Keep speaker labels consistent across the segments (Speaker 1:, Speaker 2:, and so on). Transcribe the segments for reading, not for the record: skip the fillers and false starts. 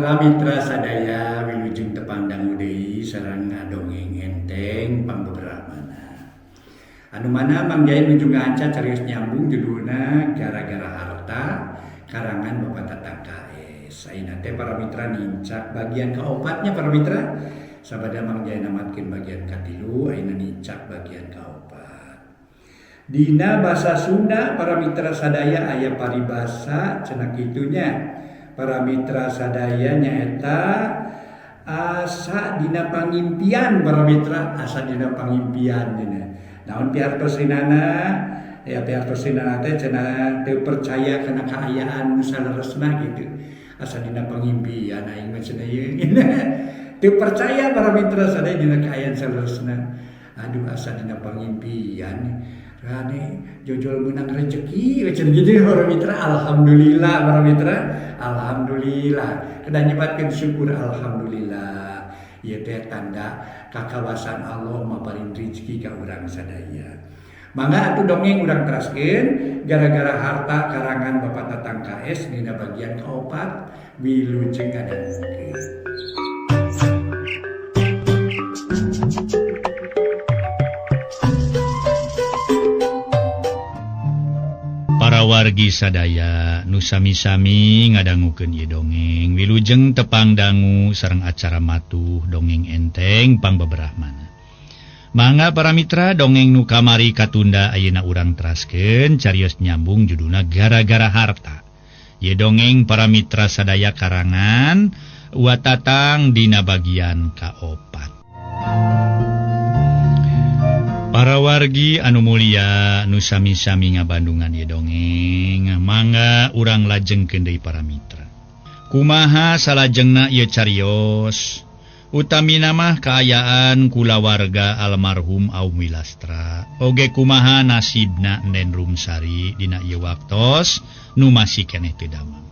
Speaker 1: Para mitra sadaya wilujeng tepang dangu deui sareng ngadongeng enteng pangbeberahmana. Anu mana Mang Jaya nuju ngaanca carios nyambung judulna Gara-gara Harta karangan Bapak Tatang KS. Ayeuna teh para mitra nincak bagian kaopatnya para mitra. Sabada Mang Jaya namatkeun bagian katilu, ayeuna nincak bagian kaopat. Dina bahasa Sunda para mitra sadaya aya paribasa cenah kitunya. Para mitra sadaya nyaeta asa dina pangimpian para mitra, asa dina pangimpian dina. Naon piartosinana? Ya piartosinana teh cenah teu percaya kana kaayaan nu saleresna gitu. Asa dina pangimpian aing mah cenah ieu. Teu percaya para mitra sadaya dina kaayaan saleresna. Aduh asa dina pangimpian. Rane jojol menang rezeki cenah gitu para mitra. Alhamdulillah para mitra, alhamdulillah. Kedah nyebatkeun syukur alhamdulillah. Ieu teh tanda kakawasan Allah maparin rezeki ka urang sadaya. Mangga atuh dongeng urang teraskeun Gara-gara Harta karangan Bapak Tatang KS dina bagian kaopat wilujeng ngadangukeun.
Speaker 2: Para wargi sadaya nu sami-sami ngadangukeun ieu dongeng wilujeng tepang dangu sareng acara matuh dongeng enteng pangbeberahmana. Mangga para mitra dongeng nu kamari katunda ayeuna urang teraskeun carios nyambung judulna Gara-gara Harta. Ieu dongeng para mitra sadaya karangan Wa Tatang dina bagian kaopat. Para wargi anu mulia nu sami-sami ngabandungan ieu dongeng mangga urang lajengkeun deui para mitra. Kumaha salajengna ieu carios? Utamina mah kaayaan kulawarga almarhum Aum Wilastra. Oge kumaha nasibna Nen Rumsari dina ieu waktos nu masih keneh teu damang.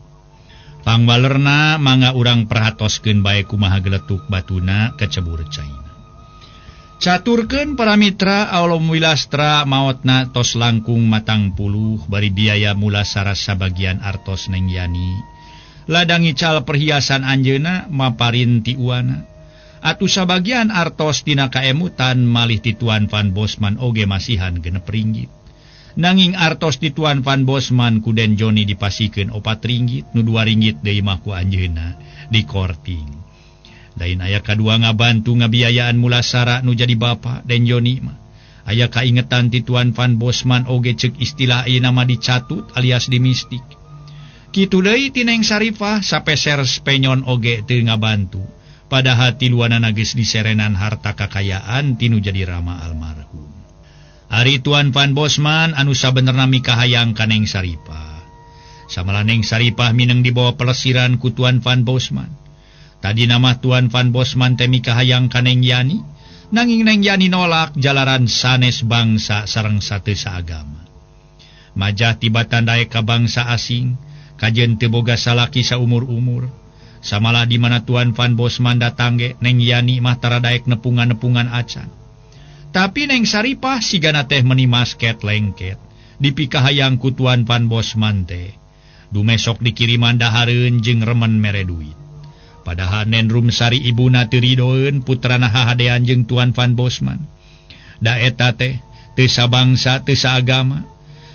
Speaker 2: Pangwalerna mangga urang perhatoskeun bae kumaha geletuk batuna kecebur caina. Caturkeun para mitra Aum Wilastra maotna tos langkung matang puluh bari biaya mulasara sabagian artos Neng Yani. Ladang ical perhiasan anjeunna maparin tiuana. Atuh sabagian artos tina kaemutan malih ti Tuan Van Bosman oge masihan 6 ringgit. Nanging artos ti Tuan Van Bosman ku Den Joni dipasikeun 4 ringgit, nu 2 ringgit deui mah ku anjeunna dikorting. Lain aya kadua ngabantu ngabiayaan mulasara nu jadi bapa Den Joni mah. Aya kaingetan ti Tuan Van Bosman oge ceuk istilah ayeuna mah dicatut alias dimistik. Kitu deui ti Neng Sarifah sapeser spenyon oge teu ngabantu. Padahal tiluanana geus diserenan harta kakayaan tinu jadi rama almarhum. Ari Tuan Van Bosman anu sabenerna mikahayang ka Neng Sarifah. Samalah Neng Sarifah mineng dibawa pelesiran ku Tuan Van Bosman. Tadi nama Tuan Van Bosman teh mikahayang ka Neng Yani, nanging Neng Yani nolak jalaran sanes bangsa sareng sateu saagama. Majah tibatan daek ka bangsa asing, kajen teu boga salaki saumur-umur. Samalah di mana Tuan Van Bosman datang ge Neng Yani mah tara daek nepungan-nepungan acan. Tapi Neng Saripah sigana teh meni masket lengket dipikahayang ku Tuan Van Bosman teh. Dumesok dikiriman dahareun jeung remen mere duit. Padahal Nen Rumsari ibuna teu ridoeun putrana hahadean jeung Tuan Van Bosman. Da eta teh teu sabangsa teu saagama.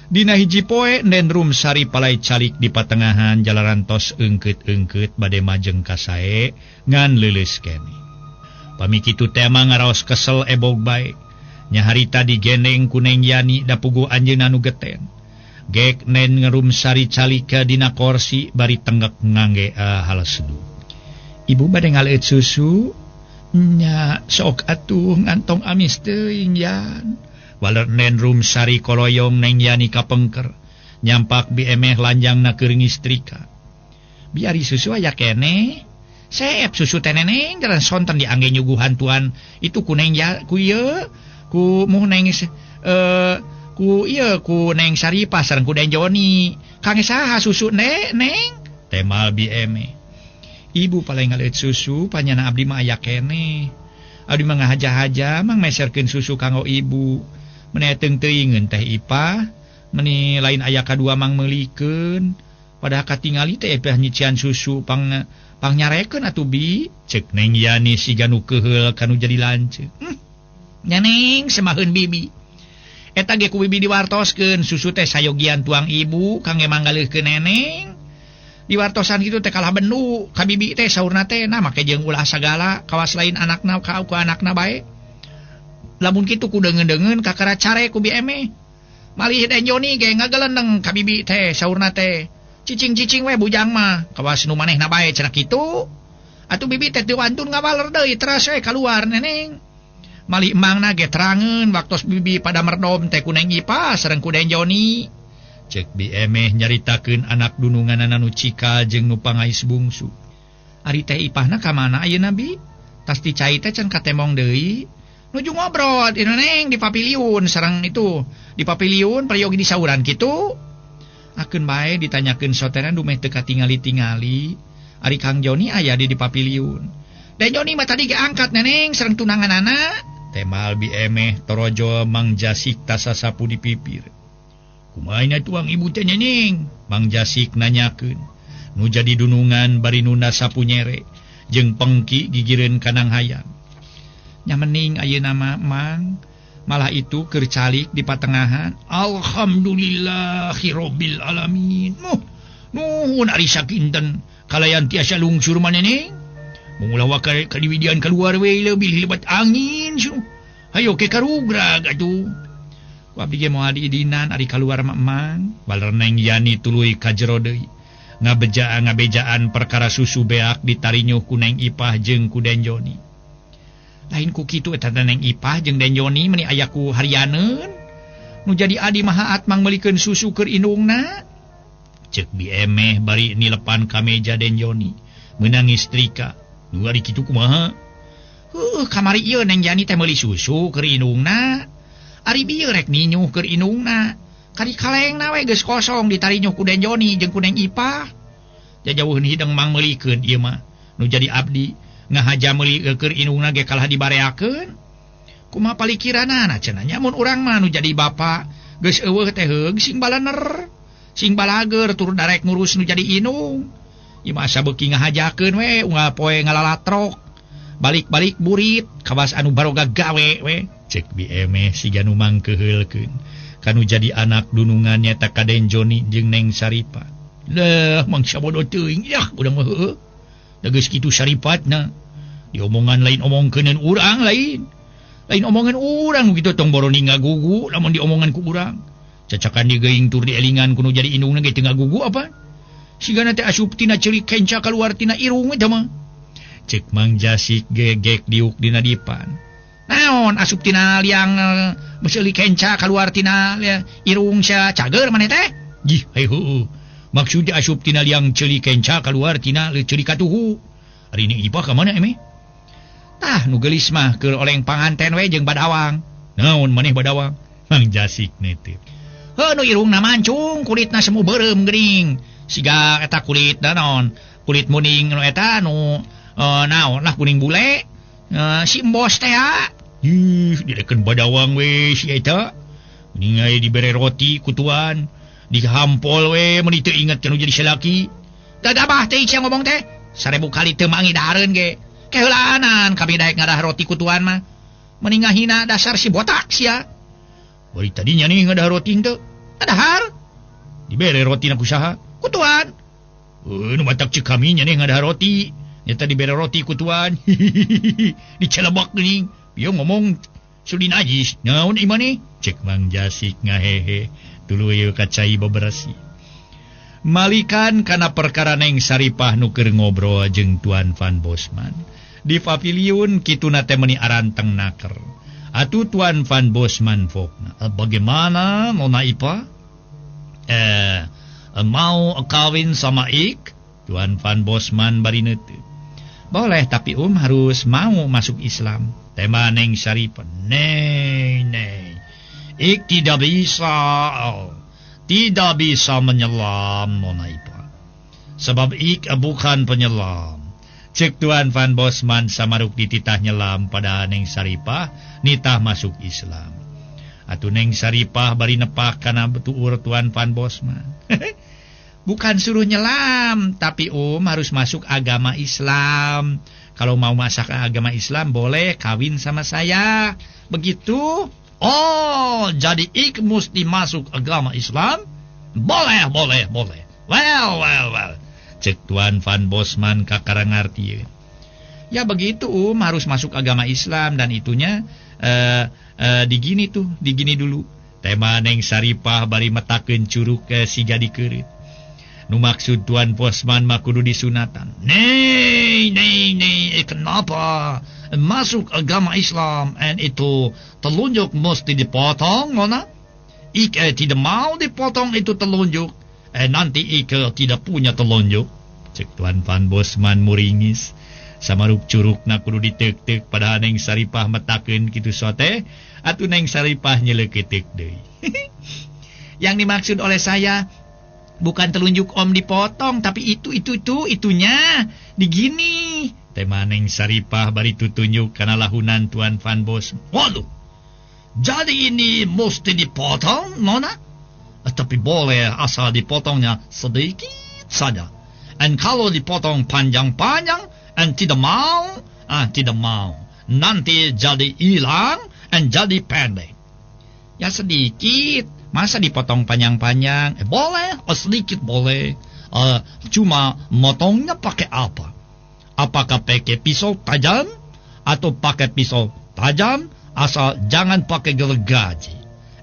Speaker 2: Dina hiji poe Nen Rumsari palai calik di patengahan jalaran tos eungkeut-eungkeut bade majeng ka sae ngan leuleus keneh. Pami kitu teh mah ngaraos kesel ebog bae. Nyaharita digendeng ku Neng Yani da puguh anjeunna nu geten. Gek Nen Rumsari calika dina korsi bari tenggek ngangge halesedu. Ibu bade ngaleut susu? Nya sok atuh ngantong amis teuing yan. Waler Nen Rumsari koloyong Neng Yani kapengker. Nyampak biemeh lanjangna keur ngistrika. Biari susu aya keneh. Seep susu teh neneng jalan sonten diangge nyuguhan tuan itu ku Neng ya ku ieu ku muh Neng ku ieu ku Neng Saripah sareng ku Den Joni. Kangge saha susu neng? Temal biemeh. Ibu paling ngaleut susu panyana abdi mah aya keneh. Abdi mah ngahaja-haja mang meserkeun susu kanggo ibu. Meni teuing teuingeun teh Ipah, meni lain aya kadua mang meulikeun. Padahal katingali teh epeh nyician susu pang pangnyarekeun atuh bi. Cek Neng Yani siga nu keuheul kanu jadi lanceuk. Nyaneng semaheun bibi. Eta ge ku bibi diwartoskeun susu teh sayogian tuang ibu kangge manggaleuhkeun neneng. Diwartosan kitu teh kalah bendu ka bibi teh saurna teh nah make jeung ulah sagala kawas lain anakna ka ku anakna bae. Lamun kitu ku deungeun-deungeun kakara care ku bi emeh. Malih Den Joni ge ngagelendeng ka bibi teh saurna teh. Cicing-cicing we bujang mah kawas nu manehna bae cenah kitu. Atuh bibi teh teu wantun ngawaler deui teras we kaluar neneng. Malih emangna ge terangeun waktos bibi pada merdom teh ku Neng Ipah sareng ku Den Joni. Cek bi emeh nyaritakeun anak dununganana nu cikal jeung nu pangais bungsu. Ari teh Ipahna ka mana ayeuna bi? Tas di cai teh can katemong deui. Nuju ngobrol ieu Neng di paviliun sareng itu di paviliun peryogi di sauran kitu. Akeun bae ditanyakeun soteran dumeh teu katingali-tingali. Ari Kang Joni aya di paviliun. Den Joni mah tadi ge angkat neneng sareng tunanganana. Temal bi emeh torojo Mang Jasik tasasapu di pipir. Kumaha tuang ibu teh neneng? Mang Jasik nanyakeun. Nu jadi dunungan bari nunda sapu nyere jeung pengki gigireun kanang hayam. Nya mening ayeuna mah Mang, malah itu keur calik di patengahan. Alhamdulillahirabbil alamin. Muh, nuhun ari sakinten kalayan tiasa lungsur maneneng. Mung ulah waka kadiwidian keluar we leuwih lebat angin su. Hayo ke karugrag atuh. Ku abdi ge moal diidinan ari kaluar mah Mang. Baler Neng Yani tuluy ka jero deui. Ngabejaan perkara susu beak ditarinyuh ku Neng Ipah jeung ku Den Joni. Lain ku kitu eta teh Neng Ipah jeung Den Joni meuni aya ku harianeun. Nu jadi adi mahaat mangmeulikeun susu keur indungna. Ceuk bi emeh bari nilepan ka meja Den Joni meunang istrika. Nu ari kitu kumaha? Heuh, kamari ieu Neng Yani teh meuli susu keur indungna. Ari bieu rek ninyuh keur indungna. Kari kalengna we geus kosong ditarinyuh ku Den Joni jeung ku Neng Ipah. Jajauheun hideng mangmeulikeun ieu mah. Nu jadi abdi ngahaja meuli keur indungna ge kalah dibareakeun. Kumaha palikiranana cenah nya mun urang mah nu jadi bapa geus eueuh teh heug sing balener, sing balager tur darek ngurus nu jadi indung. Ieu mah asa beuki ngahajakeun we unggal poe ngalalatrok. Balik-balik burit kawas anu baroga gawe we. Cek bi emeh siga nu mangkeuheulkeun kanu jadi anak dunungan nyata ka Den Joni jeung Neng Saripah. Leuh mangsa bodoh teuing yah urang mah heueuh. Da geus kitu saripatna. Diomongan lain omongkeuneun urang lain. Lain omongan urang kitu tong boroni ngagugu lamun diomongan ku urang. Cacakan digeuing tur dielingan ku nu jadi indungna ge teu ngagugu apa? Sigana teh asup tina ceuli kenca kaluar tina irung eta mah. Cek Mang Jasik gegek diuk dina dipan. Naon asup tina liang meseuli kenca kaluar tina irung sia cager maneh teh? Jih heuh. Maksud asup tina liang ceuli kenca kaluar tina ceuli katuhu. Ari ni Ipah ka mana emeh? Tah nu geulis mah keur oleng panganten we jeung badawang. Naon maneh badawang? Mang Jasik netep. Heuh nu irungna mancung, kulitna semu beureum geuning. Siga eta kulit naon? Kulit muning nu eta nu naon lah kuning bule. Si embos teh ha. Ih, direkeun badawang we si eta. Mending aya dibere roti ku tuan. Dihampol we meuni teu inget kana jadi salaki. Gagabah teh sia ngomong teh. 1000 kali teu mangi dahareun ge. Keheulaanan kami daek ngadah roti ku tuan mah. Mending ngahina dasar si botak sia. Bari tadinya nih ngadah roti henteu. Ngadahar. Dibere roti na ku saha? Ku tuan. Nu matak ceuk kami nya nih ngadah roti. Nyata dibere roti ku tuan. Dicelebak geuning. Ieu ngomong sulin ajis. Naon ieu maneh? Cek Mang Jasik ngahehe. Tuluy ka cai beberesi. Malikan kana perkara Neng Saripah nu keur ngobrol jeung Tuan Van Bosman. Di paviliun kituna teh meuni aranteng naker. Atuh Tuan Van Bosman fokna. Bagaimana Nona Ipah? Mau kawin sama Ik? Tuan Van Bosman bari neuteut. Boleh, tapi harus mau masuk Islam. Tema Neng Saripah. Neng, neng. Ik tidak bisa. Tidak bisa menyelam, Nona Ipah. Sebab ik bukan penyelam. Cek Tuan Van Bosman samaruk dititah nyelam pada Neng Saripah nitah masuk Islam. Atuh Neng Saripah bari nepak kana tuur Tuan Van Bosman. Bukan suruh nyelam, tapi Om harus masuk agama Islam. Kalau mau masuk agama Islam boleh kawin sama saya. Begitu. Oh, jadi ik mesti masuk agama Islam? Boleh, boleh, boleh. Well, well, well. Cek Tuan Van Bosman kakara ngartieun. Ya begitu Om, harus masuk agama Islam dan itunya digini tuh, digini dulu. Tema Neng Saripah bari metakeun curug siga dikeureut. Nu maksud Tuan Bosman mah kudu disunatan. Nei, nei, nei, kenapa masuk agama Islam and itu telunjuk mesti dipotong, Nona? Ik tidak mau dipotong itu telunjuk. Nanti ik tidak punya telunjuk. Cek Tuan Van Bosman muringis. Samaruk curugna kudu ditek-tek padahal Neng Saripah metakeun kitu sote, atuh Neng Saripah nyeleuketek deui. Yang dimaksud oleh saya bukan telunjuk Om dipotong, tapi itu itunya digini. Tema Neng Saripah bari tutunjuk kana lahunan Tuan Van Bosman. Waduh, jadi ini mesti dipotong, Nona? Tapi boleh asal dipotongnya sedikit saja. Dan kalau dipotong panjang-panjang, and tidak mau, tidak mau. Nanti jadi hilang, and jadi pendek. Ya sedikit. Masa dipotong panjang-panjang? Boleh, sedikit boleh. Cuma motongnya pakai apa? Apakah pakai pisau tajam atau pakai pisau tajam? Asal jangan pakai gergaji.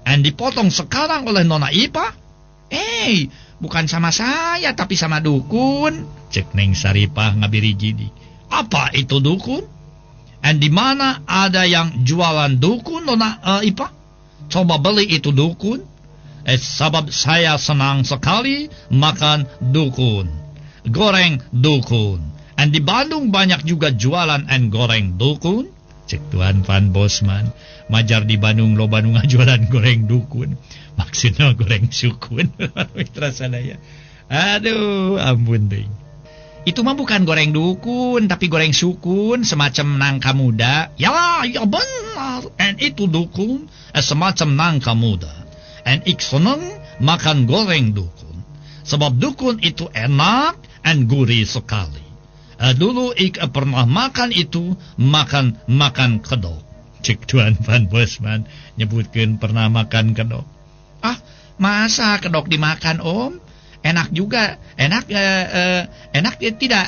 Speaker 2: And dipotong sekarang oleh Nona Ipa? Bukan sama saya tapi sama dukun. Cek Neng Saripah ngabirigidi. Apa itu dukun? And di mana ada yang jualan dukun Nona Ipa? Coba beli itu dukun. Sebab saya senang sekali makan dukun, goreng dukun. And di Bandung banyak juga jualan and goreng dukun. Cek Tuan Van Bosman, majar di Bandung loba nu ngajualan goreng dukun. Maksudnya goreng sukun. Mitra sadaya. Aduh, ampun deh. Itu mah bukan goreng dukun, tapi goreng sukun, semacam nangka muda. Ya, ya benar. And itu dukun, semacam nangka muda. And ik seneng makan goreng dukun. Sebab dukun itu enak and gurih sekali. Dulu ik pernah makan itu, makan kedok. Cek Tuan Van Bosman nyebutkeun pernah makan kedok. Ah, masa kedok dimakan Om? Enak juga, enak enak tidak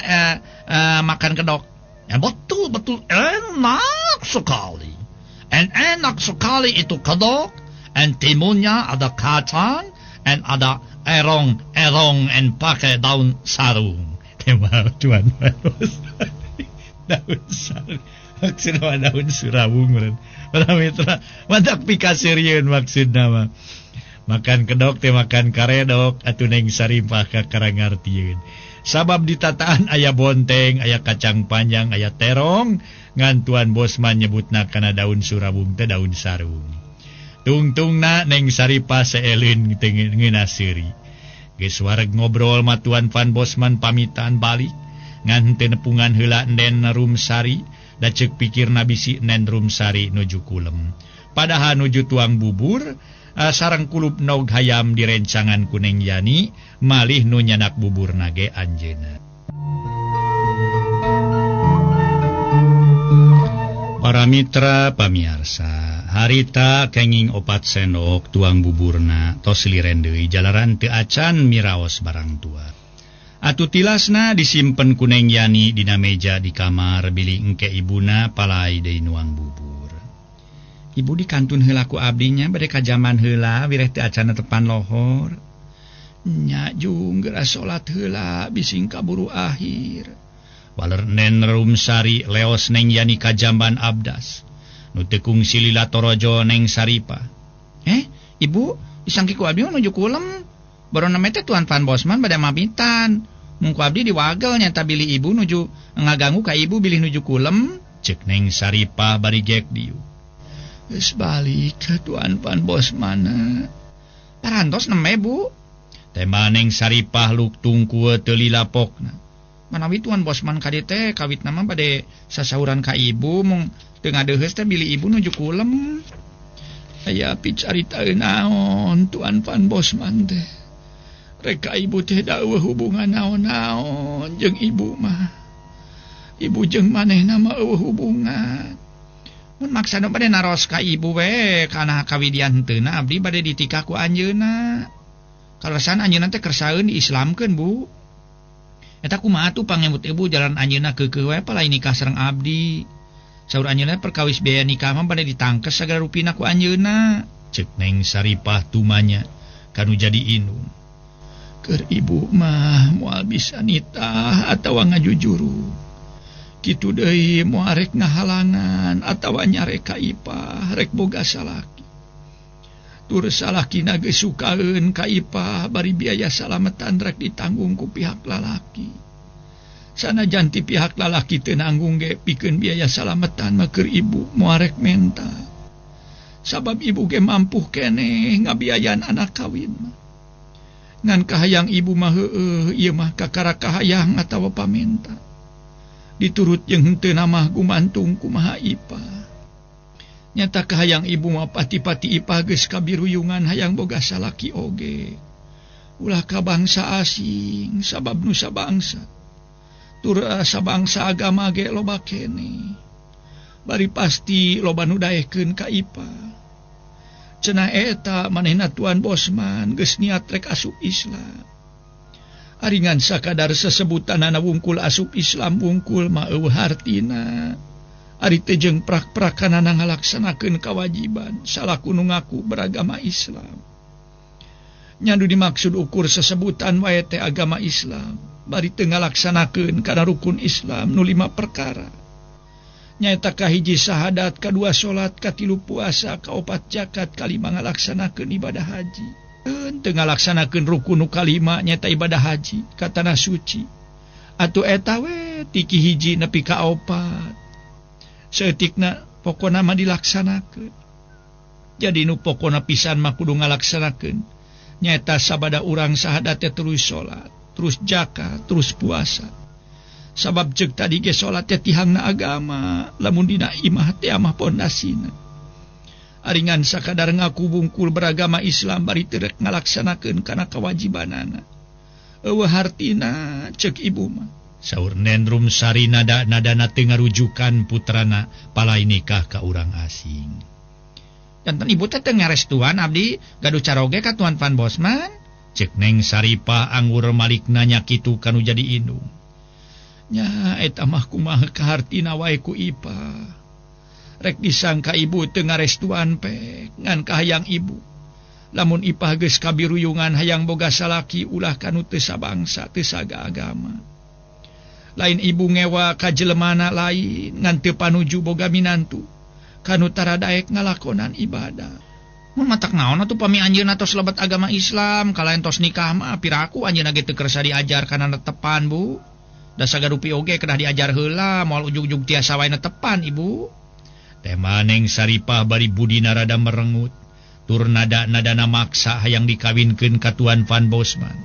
Speaker 2: makan kedok. Ya, betul betul enak sekali. And enak sekali itu kedok. And timunnya ada kacang, and ada erong and pakai daun sarung. Tema Tuan Van Bosman daun sarung. Maksudna daun surawung meureun. Para mitra, mantak pikasirieun maksudna mah. Makan kedok teh makan karedok atuh Neng Saripah kakara ngartieun. Sabab ditataan aya bonteng, aya kacang panjang, aya terong, ngan Tuan Bosman nyebutna kana daun surawung teh daun sarung. Tungtungna Neng Saripah seelin teu ngeunah seuri. Geus wareg ngobrol mah Tuan Van Bosman pamitan balik, ngan teu nepungan heula Nen Rumsari, da ceuk pikirna bisi Nen Rumsari nuju kulem. Padahal nuju tuang bubur, sareng kulup nog hayam direncangan ku Neng Yani, malih nu nyanak bubur nage anjeunna. Para mitra pamiarsa, harita kenging 4 sendok tuang buburna tos liren deui jalaran teu acan miraos barang tua. Atuh tilasna disimpen ku Neng Yani dina meja di kamar bilih engke ibuna palai deui nuang bubur. Ibu dikantun heula ku abdinya bade ka jaman heula wireh teu acan tepan lohor. Nya jung geura salat heula bising kaburu akhir. Waler Nen Rumsari leos Neng Yani ka jamban abdas. Nu teu kungsi lila torojo Neng Saripah. Ibu, disangki ku abdi nuju kulem. Barona teh Tuan Van Bosman bade mamitan. Mung ku abdi diwagel nyata bilih ibu nuju ngaganggu ka ibu bilih nuju kulem. Cek Neng Saripah bari gek dieu. Geus balik ka Tuan Van Bosman. Parantos neme Bu. Tema Neng Saripah luk tungku teu lilapokna. Manawi Tuan Bosman ka dieu teh kawitna mah bade sasauran ka ibu mung teu ngadeuheus teh bilih ibu nuju kulem. Aya picaritaeun naon Tuan Van Bosman teh.
Speaker 3: Rek ka ibu teh da eueuh hubungan naon-naon jeung ibu mah. Ibu jeung manehna mah eueuh hubungan. Mun maksana bade naros ka ibu we kana kawidian henteuna abdi bade ditikah ku anjeunna. Kaleresan anjeunna teh kersaeun diislamkeun Bu. Eta kumaha atuh pangemut ibu jalan anjeunna keukeuh we palai nikah sareng abdi. Saur anjeunna perkawis biaya nikah mah bade ditangkes sagala rupina ku anjeunna.
Speaker 2: Ceuk Neng Saripah tumanya kanu jadi indung.
Speaker 3: Keur ibu mah moal bisa nitah atawa ngajujuru. Kitu deui moal rek ngahalangan atawa nyarek ka Ipah rek boga salaki. Tur salakina geus sukaeun ka Ipah bari biaya salametan rek ditanggung ku pihak lalaki. Sanajan ti pihak lalaki teu nanggung ge pikeun biaya salametan mah keur ibu moal rek menta. Sabab ibu ge mampuh keneh ngabiayaan anak kawin mah. Ngan kahayang ibu mah heueuh ieu mah kakara kahayang atawa pamenta. Diturut jeung henteu mah gumantung kumaha Ipah. Nyata kahayang ibu mah pati-pati Ipah geus kabiruyungan hayang boga salaki oge. Ulah ka bangsa asing sabab nu sabangsa. Tur sabangsa agama ge loba keneh. Bari pasti loba nu daekeun ka Ipah. Cenah eta manehna Tuan Bosman geus niat rek asup Islam. Aringan sakadar sesebutanana wungkul asup Islam wungkul mah eueuh hartina. Ari teu jeung prak-prakanana ngalaksanakeun kawajiban salaku nu ngaku beragama Islam. Nyandu dimaksud ukur sesebutan wae teh agama Islam, bari teu ngalaksanakeun kana rukun Islam nu 5 perkara. Nyaeta kahiji syahadat, kadua salat, katilu puasa, kaopat zakat, kalima ngalaksanakeun ibadah haji. Teu ngalaksanakeun rukun nu kalima nyaeta ibadah haji ka tanah suci. Atuh eta we tiki hiji nepi ka opat. Saeutikna pokona mah dilaksanakeun. Jadi nu pokona pisan mah kudu ngalaksanakeun. Nyaeta sabada urang syahadat teh terus salat, terus zakat, terus puasa. Sabab ceuk tadi ge salat teh tihangna agama, lamun dina imah teh mah pondasina. Aringan sakadar ngaku bungkul beragama Islam bari teu rek ngalaksanakeun kana kawajibanana. Eueuh hartina ceuk ibu mah.
Speaker 2: Saur Nen Rumsari nada-nadana teu ngarujukan putrana palai nikah ka urang asing.
Speaker 3: Janten ibu teh teu ngarestuan abdi gaduh caroge ka Tuan Van Bosman.
Speaker 2: Ceuk Neng Saripah anggur malik nanya kitu kanu jadi indung.
Speaker 3: Nya eta mah kumaha kahartina wae ku Ipah. Rek disangka ibu teu ngarestuan pek ngan kahayang ibu. Lamun Ipah geus kabiruyungan hayang boga salaki ulah kanu teu sabangsa teu saagama. Lain ibu ngewa ka jelemana lain ngan teu panuju boga minantu kanu tara daek ngalakonan ibadah. Mun matak naon atuh pami anjeunna tos lebet agama Islam kalayan tos nikah mah piraku anjeunna ge teu kersa diajar kana netepan Bu. Da sagarupi oge kedah diajar heula moal ujug-ujug tiasa wae netepan ibu.
Speaker 2: Teh Neng Saripah bari budina rada merengut tur nada-nadana maksa hayang dikawinkeun ka Tuan Van Bosman.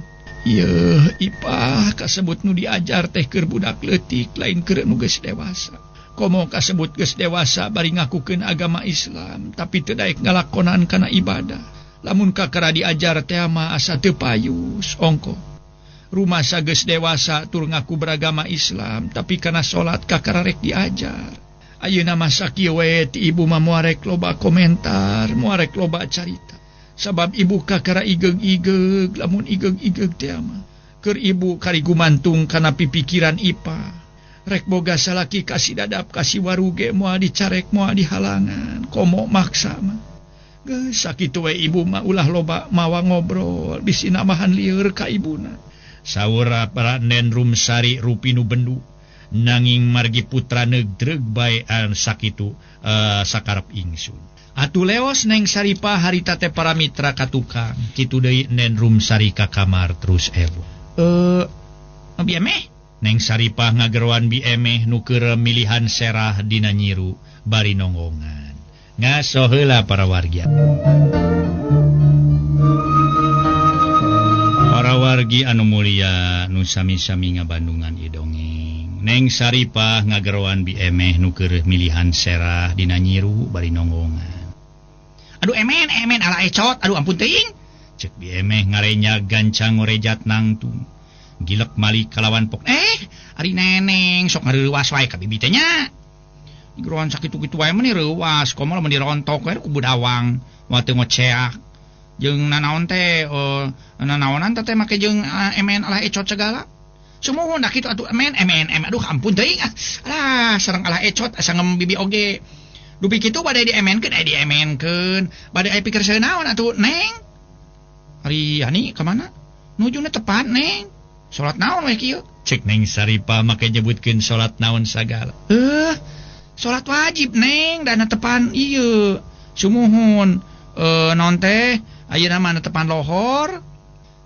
Speaker 3: Yeuh Ipah kasebut nu diajar teh keur budak leutik lain keur nu geus dewasa. Komo kasebut geus dewasa bari ngakukeun agama Islam tapi teu daek ngalakonan kana ibadah. Lamun kakara diajar teh mah asa teu payus ongko. Rumasa geus dewasa tur ngaku beragama Islam tapi kana salat kakara rek diajar. Ayeuna mah sakieu we ti ibu mah moal rek loba komentar, moal rek loba carita. Sabab ibu kakara igeug-igeug, lamun igeug-igeug teh mah keur ibu kari gumantung kana pipikiran Ipah. Rek boga salaki kasih dadap kasih waruge moal dicarek moal dihalangan, komo maksa mah. Geus sakitu we ibu mah ulah loba mawa ngobrol, bisi namahan lieur ka ibuna.
Speaker 2: Saur para Nen Rumsari rupi nu bendu nanging margi putra neugdreug bae an sakitu sakarep ingsun. Atuh leos Neng Saripah harita teh para mitra ka tukang. Kitu deui Nen Rumsari ka kamar terus ewo.
Speaker 3: Bi emeh?
Speaker 2: Neng Saripah ngageroan bi emeh nu keur milihan serah dina nyiru bari nonggongan. Ngaso heula para wargi. Para wargi anu mulia nu sami-sami ngabandungan ieu dongeng. Neng Saripah ngageroan bi emeh nu keur milihan serah dina nyiru bari nonggongan.
Speaker 3: Aduh emen emen ala ecot, aduh ampun teuing.
Speaker 2: Cek Bi Emeh ngarenya gancang ngorejat nangtung. Gilek malik kalawan pok. Ari neneng sok ngareuwas wae ka bibi teh nya. Digeroan sakitu-kitu wae meni reuwas, komo lamun dirontok we ku budawang, moal teu ngoceak. Jeung nanaon teh nanaonan teh make jeung emen alah ecot segala. Sumuhun da kitu atuh emen emen em aduh ampun teuing ah. Alah sareng alah ecot asa ngem bibi oge. Dupi kitu bade diemenkeun diemenkeun, bade aya pikir naon atuh neng. Ari Yani ka mana? Nujuna tepat neng. Salat naon we kieu? Cek Neng Saripah make nyebutkeun salat naon sagala. Salat wajib neng dana tepan ieu. Sumuhun naon teh ayeuna mah tepan lohor.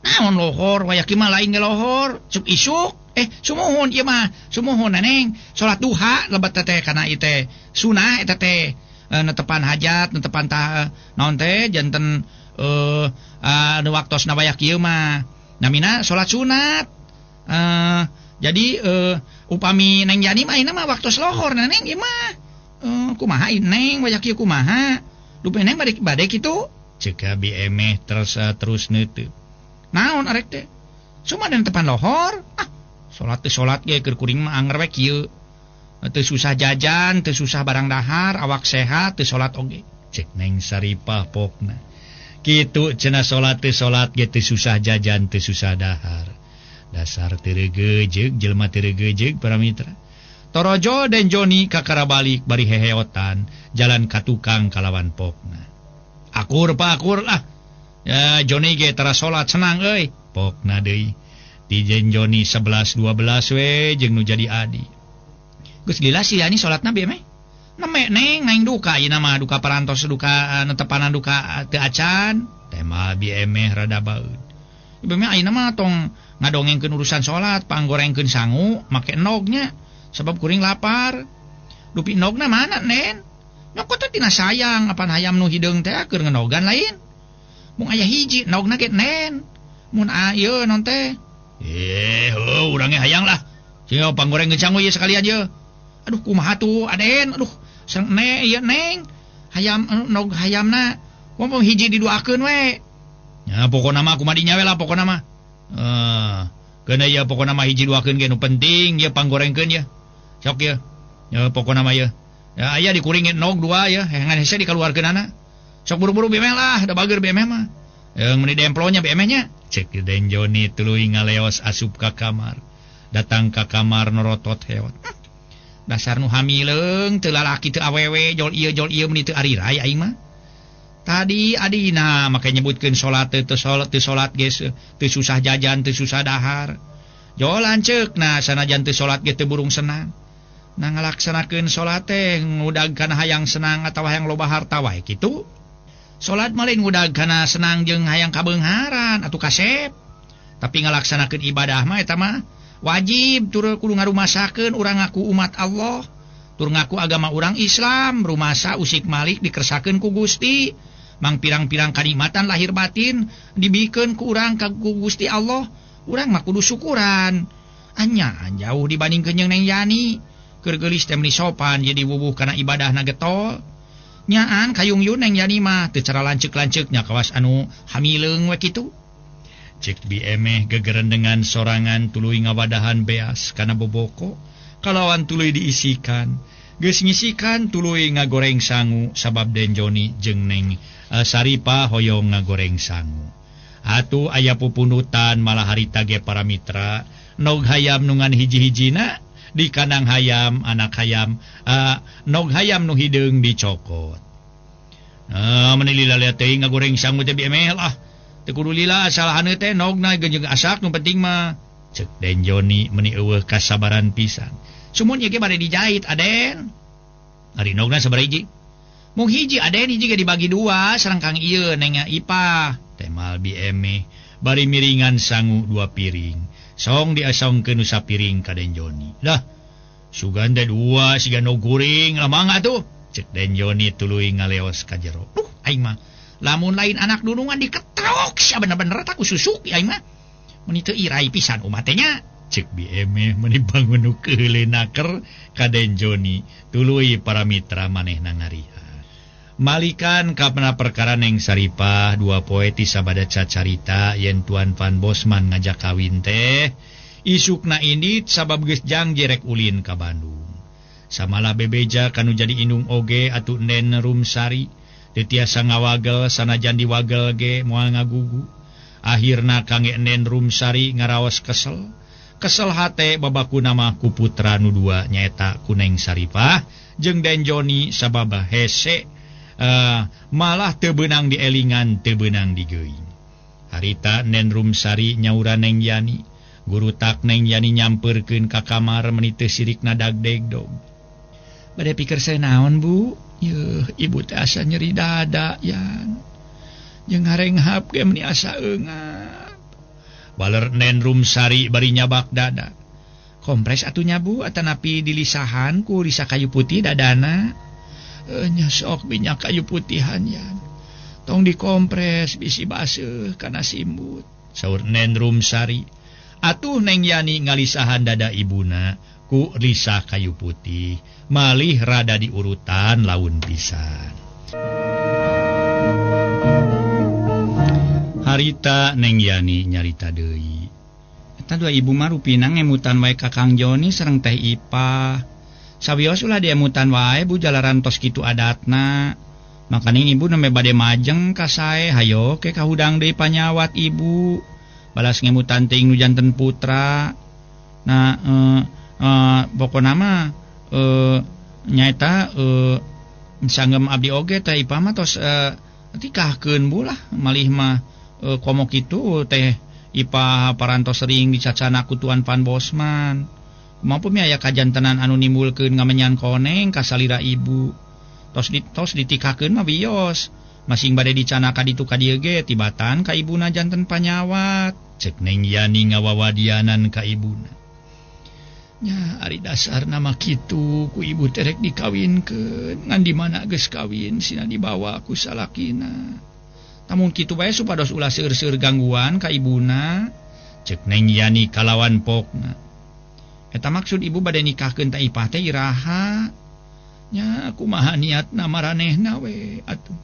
Speaker 2: Naon lohor wayah kieu mah lain ge lohor, cuk isuk. Sumuhun ieu mah, sumuhun neng. Salat duha lebet teh kana ieu teh. Sunah eta teh netepan hajat, netepan tah naon teh janten anu waktosna wayah kieu mah. Namina salat sunat. Jadi upami Neng Yani mah ayeuna mah waktos lohor na neng ieu mah. Kumaha neng wayah kieu kumaha? Dupi neng bade kitu. Ceuk Bi Emeh terus neuteub. Naon arek teh? Cuma dan tepan lohor. Ah, salat teh salat ge keur kuring mah anger we kieu. Teu susah jajan, teu susah barang dahar, awak sehat, teu salat oge. Cek Neng Saripah pokna. Kitu cenah salat teu salat ge teu susah jajan, teu susah dahar. Dasar teu regejeug jelema teu regejeug para mitra. Torojo dan Joni kakara balik bari heheotan jalan ka tukang kalawan pokna. Akur pa akur lah. Ya Joni ge tara salat senang euy. Pokna deui. Ti jeung Joni 11 12 we jeung nu jadi adi. Geus gila si Yani salatna bi meh. Neme neng naing duka ayeuna mah duka parantos duka netepanan duka teu acan. Tema Bi Emeh rada baeud. Bi Emeh ayeuna mah tong ngadongengkeun urusan salat, panggorengkeun sangu make endognya sebab kuring lapar. Dupi endogna mana nen? Nyokot teh tina sayang apan hayam nu hideung teh keur ngenogan lain. Mung aya hiji endogna ge nen. Mun ieu non teh. Heuh urang ge hayang lah. Sing panggorengkeun sangu ieu sekalian ye. Aduh kumaha tuh aden, aduh sareng ne ieu neng. Hayam endog hayamna ngomong hiji diduakeun we. Ya pokona mah kumaha dinya we lah pokona mah. Keuna ieu pokona mah hiji duakeun ge nu penting ieu panggorengkeun ye. Sok ye. Ya pokona mah ye. Ya aya dikuring endog dua ye, ngan hese dikaluarkeunana. Sok buru-buru Bi Emeh lah, da bager Bi Emeh mah. Yang meuni demplonya Bi Emeh nya. Cek Den Joni tuluy ngaleos asup ka kamar. Datang ka kamar norotot heot. Dasar nu hamileung teu lalaki teu awewe jol ieu meuni teu arirai aing mah. Tadi adina make nyebutkeun salat teu salat teu salat geus teu susah jajan teu susah dahar. Jol lanceukna sanajan teu salat ge teu burung senang. Nah ngalaksanakeun salat teh ngudag kana hayang senang atawa hayang loba harta wae kitu. Salat mah lain ngudag kana senang jeung hayang kabeungharan atuh kasep. Tapi ngalaksanakeun ibadah mah eta mah wajib tur kudu ngarumasakeun urang ngaku umat Allah, tur ngaku agama urang Islam, rumasa usik malik dikersakeun ku Gusti. Mang pirang-pirang kanikmatan lahir batin dibikeun ku urang ka Gusti Allah, urang mah kudu syukuran. Anya jauh dibandingkeun jeung Neng Yani, keur geulis teh meuni sopan jadi wubuh kana ibadahna getol. Nyaan kayung-yun Neng Yani mah teu cara lanceuk-lanceuknya kawas anu hamileung we kitu. Cek Bi Emeh gegerendengan sorangan tuluy ngawadahan beas kana boboko kalawan tuluy diisikan. Geus ngisikan tuluy ngagoreng sangu sabab Den Joni jeung Neng Saripah hoyong ngagoreng sangu. Atuh aya pupundutan malah harita ge para mitra nog hayam nu ngan hiji-hijina di kandang hayam anak hayam nog hayam nu hideung dicokot. Meuni lila teuing ngagoreng sangu teh Bi Emeh lah. Teu kudu lila asal haneut teh nogna jeung asak nu penting mah. Cek Den Joni meuni eueuh kasabaran pisan. Sumun ieu ge bade dijahit aden. Ari nogna sabaraha hiji? Mung hiji aden hiji ge dibagi dua sareng Kang ieu Neng Ipah. Temal Bi Emeh bari miringan sangu dua piring. Song diasongkeun nu sapiring ka Den Joni. Lah sugan teh dua siga nu guring lah mangga tuh. Cek Den Joni tuluy ngaleos ka jero. Duh aing mah lamun lain anak dunungan diketrok sia bener-bener tak susuk aing mah. Meuni teu irai pisan umat teh nya. Cek Bi Emeh meuni bangun nu keuleunaker ka Den Joni tuluy para mitra manehna ngariha. Malikan kapna perkara Neng Saripah dua poe ti sabada cacarita yen Tuan Van Bosman ngajak kawin teh isukna indit sabab geus jangji rek ulin ka Bandung. Samalah bebeja kanu jadi indung oge atuh Nen Rumsari teu tiasa ngawagel sanajan diwagel ge moal ngagugu. Akhirna kangge Nen Rumsari ngaraos kesel. Kesel hate babaku nama ku putra nu dua nyaeta ku Neng Saripah jeung Den Joni sabab hese malah teu beunang dielingan teu beunang digeuing. Harita Nen Rumsari nyaura Neng Yani, gurutak Neng Yani nyamperkeun ka kamar meuni teu sirikna dagdegdog.
Speaker 3: Bade pikir saya naon Bu? Yeuh, ibu teh asa nyeri dada yan. Jeung harenghap ge meuni asa eungap.
Speaker 2: Baler Nen Rumsari bari nyabak dada.
Speaker 3: Kompres atuh nya Bu atanapi dilisahan ku lisa kayu putih dadana. Nya sok minyak kayu putihan yan. Tong dikompres bisi baseuh kana simbut.
Speaker 2: Saur Nen Rumsari. Atuh Neng Yani ngalisahan dada ibuna ku lisa kayu putih. Malih rada diurutan laun pisan. Harita Neng Yani nyarita deui.
Speaker 3: Eta dua ibu mah rupina ngemutan wae ka Kang Joni sareng Teh Ipah. Sawios ulah diemutan wae Bu jalaran tos kitu adatna. Makaning ibu nembe bade majeng ka sae hayo ke kahudang deui panyawat ibu. Balas ngemutan teuing nu janten putra. Nah pokona mah nyaeta sanggem abdi oge Teh Ipah mah tos tikahkeun Bu lah malih mah komo kitu Teh Ipah parantos sering dicacana ku Tuan Van Bosman. Mampu mi aya kajantenan anu nimbulkeun ngamenyan koneng ka salira ibu. Tos ditikakeun mah wios. Masing bade dicana ka ditu ka dieu ge tibatan ka ibuna janten panyawat.
Speaker 2: Cek Neng Yani ngawawadianan ka ibuna.
Speaker 3: Nya ari dasarna mah kitu ku ibu teh rek dikawinkeun ngan di mana geus kawin sina dibawa ku salakina. Tamun kitu bae supados ulah seueur-seueur gangguan ka ibuna.
Speaker 2: Cek Neng Yani kalawan pokna.
Speaker 3: Eta maksud ibu bade nikahkeun ta Ipah teh iraha. Nya kumaha niatna maranehna we atuh.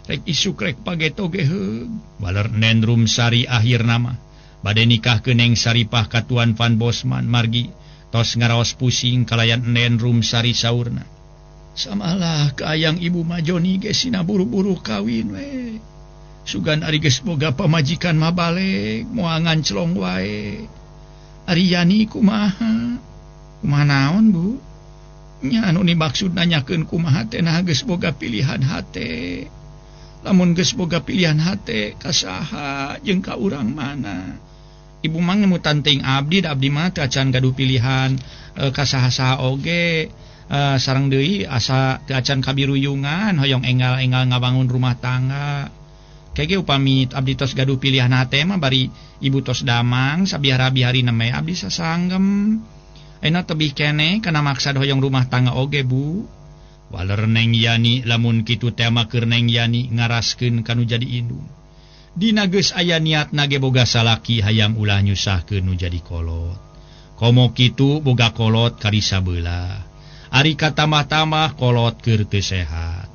Speaker 3: Rek isuk rek pageto ge heug.
Speaker 2: Baler Nen Rumsari akhirna mah bade nikahkeun Neng Saripah ka Tuan Van Bosman margi tos ngaraos pusing kalayan Nen Rumsari saurna.
Speaker 3: Samalah kaayang ibu mah Joni ge sina buru-buru kawin we. Sugan ari geus boga pamajikan mah balik moal nganclong wae. Ari Yani kumaha? Kumaha naon Bu? Nya anu dimaksud nanyakeun kumaha teh nah geus boga pilihan hate. Lamun geus boga pilihan hate ka saha jeung ka urang mana? Ibu mah ngemutan teuing abdi da abdi mah teu acan gaduh pilihan ka saha-saha oge. Sareng deui asa teu acan kabiruyungan hoyong enggal-enggal ngabangun rumah tangga. Kege upami abdi tos gaduh pilihan hate mah bari ibu tos damang sabiara-biari neme abdi sasanggem. Ayeuna tebih keneh kana maksad hoyong rumah tangga oge Bu.
Speaker 2: Waler Neng Yani lamun kitu teh mah keur Neng Yani ngaraskeun kanu jadi indung. Dina geus aya niatna ge boga salaki hayang ulah nyusahkeun nu jadi kolot. Komo kitu boga kolot kari sabelah. Ari katamah-tamah kolot keur teu sehat.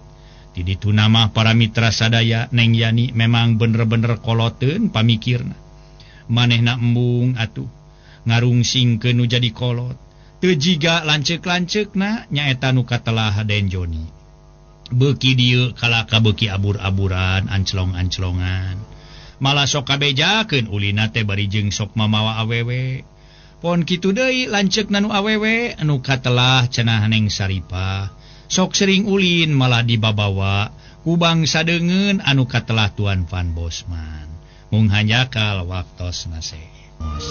Speaker 2: Di ditu nama para mitra sadaya Neng Yani memang bener-bener koloteun pamikirna. Manehna embung atuh ngarungsingkeun nu jadi kolot. Teu jiga lanceuk-lanceukna nyaeta nu katelah Den Joni. Beuki dieu kalaka beuki abur-aburan anclong-anclongan. Malah sok kabejakeun ulina teh bari jeung sok mamawa awewe. Pon kitu deui lanceukna nu awewe nu katelah cenah Neng Saripah. Sok sering ulin malah dibabawa ku bangsa deungeun anu katelah Tuan Van Bosman. Mung hanjakal waktosna seos.